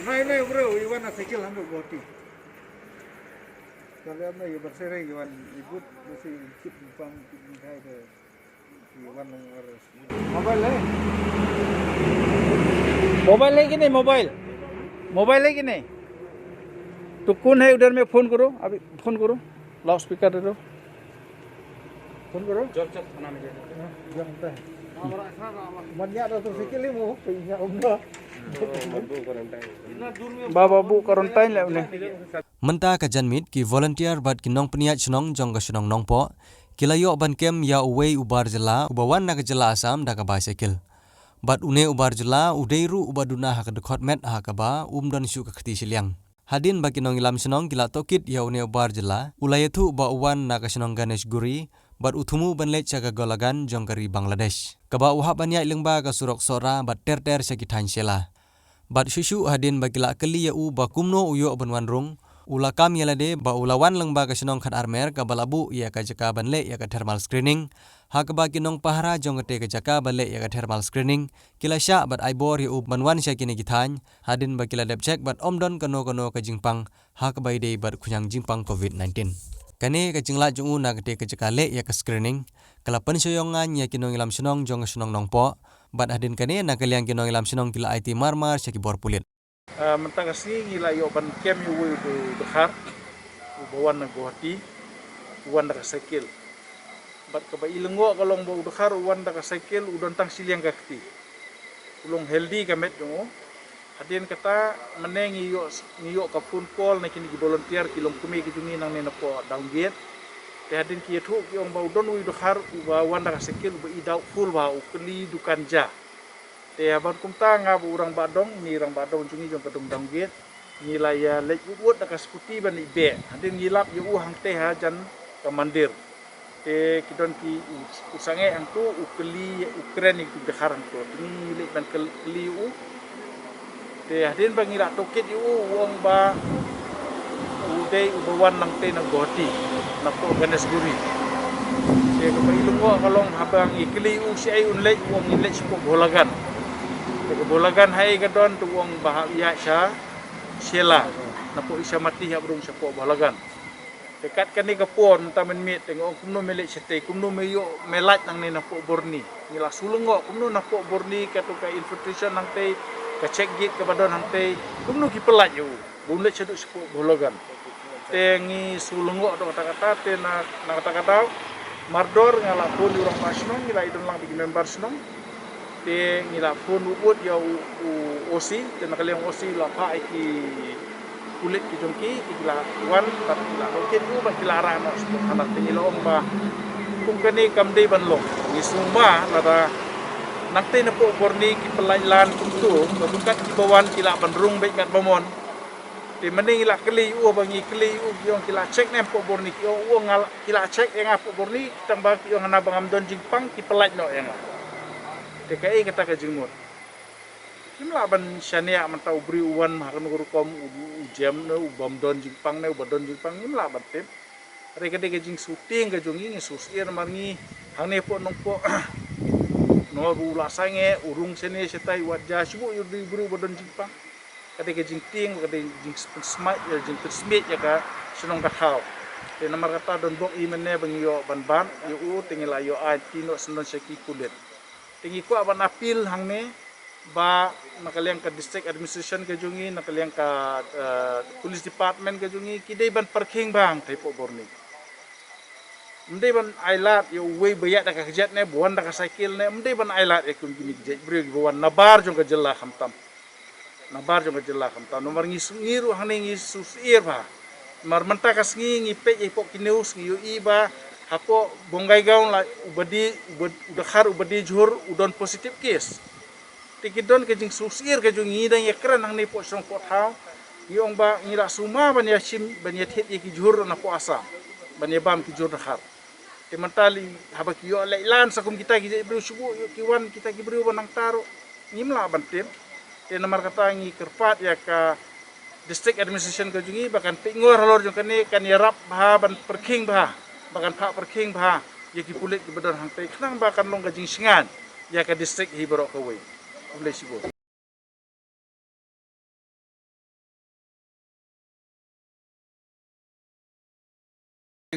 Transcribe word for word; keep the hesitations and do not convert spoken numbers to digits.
Nai nai bro, iwan na cycle hangno Guwahati. Kalian na iwan sere iwan ibut mesti ikut pang ikut kai ke iwan nang harus. मोबाइल है? मोबाइल है कि नहीं, मोबाइल? मोबाइल है कि नहीं? तो कौन है उधर में, फोन करो, अभी फोन करो, लाउड स्पीकर दे दो। फोन करो। चल चल, थाना में जाके। हाँ, जा, होता है। मन याद हो तो फिक्र नहीं हो, कोई ना होगा। Ba ba buh quarantine leh une. Mynta ka janmiet ki volunteer bad ki nongpynïaid shnong jong ka shnong Nongpoh ki la ïoh ban kem ïa uwei u bar jylla uba wan na ka jylla Assam da ka bicycle. Bad une u bar jylla u dei ruh uba duna ha ka dkhot met ha kaba um don shuh ka kti shiliang. Hadien ba ki nongïalam shnong ki la tohkit ïa une u bar jylla, u la ïathuh ba u wan na ka shnong Ganeshguri bad u thmu ban leit sha ka Golagan jong ka ri Bangladesh, kaba u hap ban ïaid lyngba ka surok Sohra bad ter ter sha ki thaiñ Shella. Bad shuh shuh hadien ba ki la kylli ïa u ba kumno u ïoh ban wan rung, u la kam ïa lade ba u la wan lyngba ka shnong Khatarmer kaba la buh ïa ka jaka ban leh ïa ka thermal screening. Ha kaba ki nongpahara jong kata ka jaka ba leh ïa ka thermal screening ki la shah bad ai bor ïa u ban wan sha kine ki thaiñ, hadien ba ki la dep check bad ym don kano kano ka jingpang ha kaba ïadei bad khñiang jingpang COVID nineteen. Kane ka jinglait jong u na kata ka jaka leh ïa ka screening ka la pynshitom ngan ïa ki nongïalam shnong jong ka shnong Nongpoh, bad hadien kane na ka liang ki nongïalam shnong ki la aiti mar mar sha ki bor pulit. Ah, mynta ka sngi ngi la ïoh ban kem ïa uwei u dkhar uba wan na Guwahati, u wan da ka cycle. Bad kaba i lyngngoh ka long ba u dkhar u wan da ka cycle u don tang shiliang ka kti. U long healthy ka met jong u. Hadien kata mynne ngi ïoh, ngi ïoh ka phone call na kine ki volunteer ki longkmie ki jong ngi nangne napoh Downgate. Te hadien ki ïathuh ki ong ba u don uwei u dkhar uba wan da ka cycle uba i doubtful ba u kylli dukan ja. Te haba kumta nga bad u rangbah dong, ngi rangbah dong jong ngi jong ka dong Downgate, ngi la ïa leit wut wut da ka scooty ban ïa beh. Hadien ngi lap ïa u hangtei hajan ka mandir. Te ki don ki u, u sangeh hangto u kylli, u kren ïa u dkhar hangto. Te ngi leit ban kyl-, kylli ïa u. Te hadien ba ngi la tohkit ïa u, u ong ba u dei uba wan nangtei na Guwahati, napoh Ganeshguri. Te kaba i lyngngoh ka long haba ngi kylli ïa u shaei un leit, u ong ngin leit shapoh Bholaganj. Te ka Bholaganj haei ka don, te u ong ba hap ïaid sha Shella, napoh Ishamati hap rung shapoh Bholaganj. Te kat kane ka por mynta mynmiet te nga ong kumno me leit shatei, kumno me ïoh me lait nangne napoh Borni. Ngi la shu lyngngoh kumno napoh Borni kato ka infiltration hangtei, ka check gate kaba don hangtei, kumno ki pyllait ïa u ba un leit shaduh shapoh Bholaganj. Te ngi shu lyngngoh da kata kata, te na, na kata ka daw mardor nga la phone ïa u rangbah shnong, ngi la ïadon lang bad ki member shnong. Te ngi la phone wut wut ïa u, u O C, te na ka liang O C la phah ïa ki pulit ki jong ki, ki la wan bad ki la tohkit ïa u bad ki la rah noh sha thana. Te ngi la ong ba kum kane kam dei ban long. Ngi sngewma lada nangtei napoh Borni ki pyllait lan kumto, ba kat kiba wan ki lah ban rung beit katba mon. Te mynne ngi la kylli ïa u, ba ngi kylli ïa u ki ong ki la check ne em hapoh Borni, ki ong u ong nga la, ki la check ïa nga hapoh Borni, tang ba ki ong hana ba ngam don jingpang ki pyllait noh ïa nga. Te kaei kata ka jingmut? Kim lah ban shaniah mynta u briew u wan ha kano ka rukom, u, u jem ne u bym don jingpang ne uba don jingpang, ngim lah ban tip. Hynrei ka dei ka jingshooting ka jong ngi, ngi shu syier namar ngi hangne hapoh Nongpoh. Namar u la sangeh, u rung shane shatai, wat ja shu buh ïa u dei u briew uba don jingpang. Ka dei ka jingtieng, ka dei jingpynsmai, eh, jingpynsmit ïa ka shnong ka thaw. Te namar kata don bok i mynne ba ngi ïoh ban bat ïa u, te ngi la ïoh aiti noh shen don sha ki pulit. Te ngi kwah ban appeal hangne ba na ka liang ka district administration ka jong ngi, na ka liang ka, eh, police department ka jong ngi, ki dei ban pyrkhing bha hangtei hapoh Borni. Ym dei ban ailad ïa uwei ba ïaid da ka kjat ne ba wan da ka cycle ne, ym dei ban ailad ïa kum kine ki jait briew kiba wan nabar jong ka jylla khamtam. Nabar jong ka jylla khamtam. Namar ngi su-, ngi ruh hangne ngi shu syier bha. Namar mynta ka sngi ngi peit ïa hapoh ki news ngi ïohi ba hapoh Bongaigaon la uba die, uba, u dkhar uba die jhur u don positive case. Te ki don ka jingshu syier ka jong ngi, ngi dang ïa kren hangne hapoh shnong hapoh thaw. Ngi ong ba ngi la sumar ban ïa shim, ban ïa thied ïa ki jhur na hapoh Assam, ban ïa bam ki jhur dkhar. Te mynta lei haba ki ïoh leit lan sa kum kita ki jait briew shu buh ïoh ki wan kita ki briew ba nangta ruh ngim lah ban tip. Te namar kata ngi kyrpad ïa ka district administration ka jong ngi ba kan peit ngor halor jong kane, kan ïarap bha ban pyrkhing bha, ba kan phah pyrkhing bha ïa ki pulit kiba don hangtei khnang ba kan long ka jingshngaiñ ïa ka district hi baroh kawei. Khublei shibun.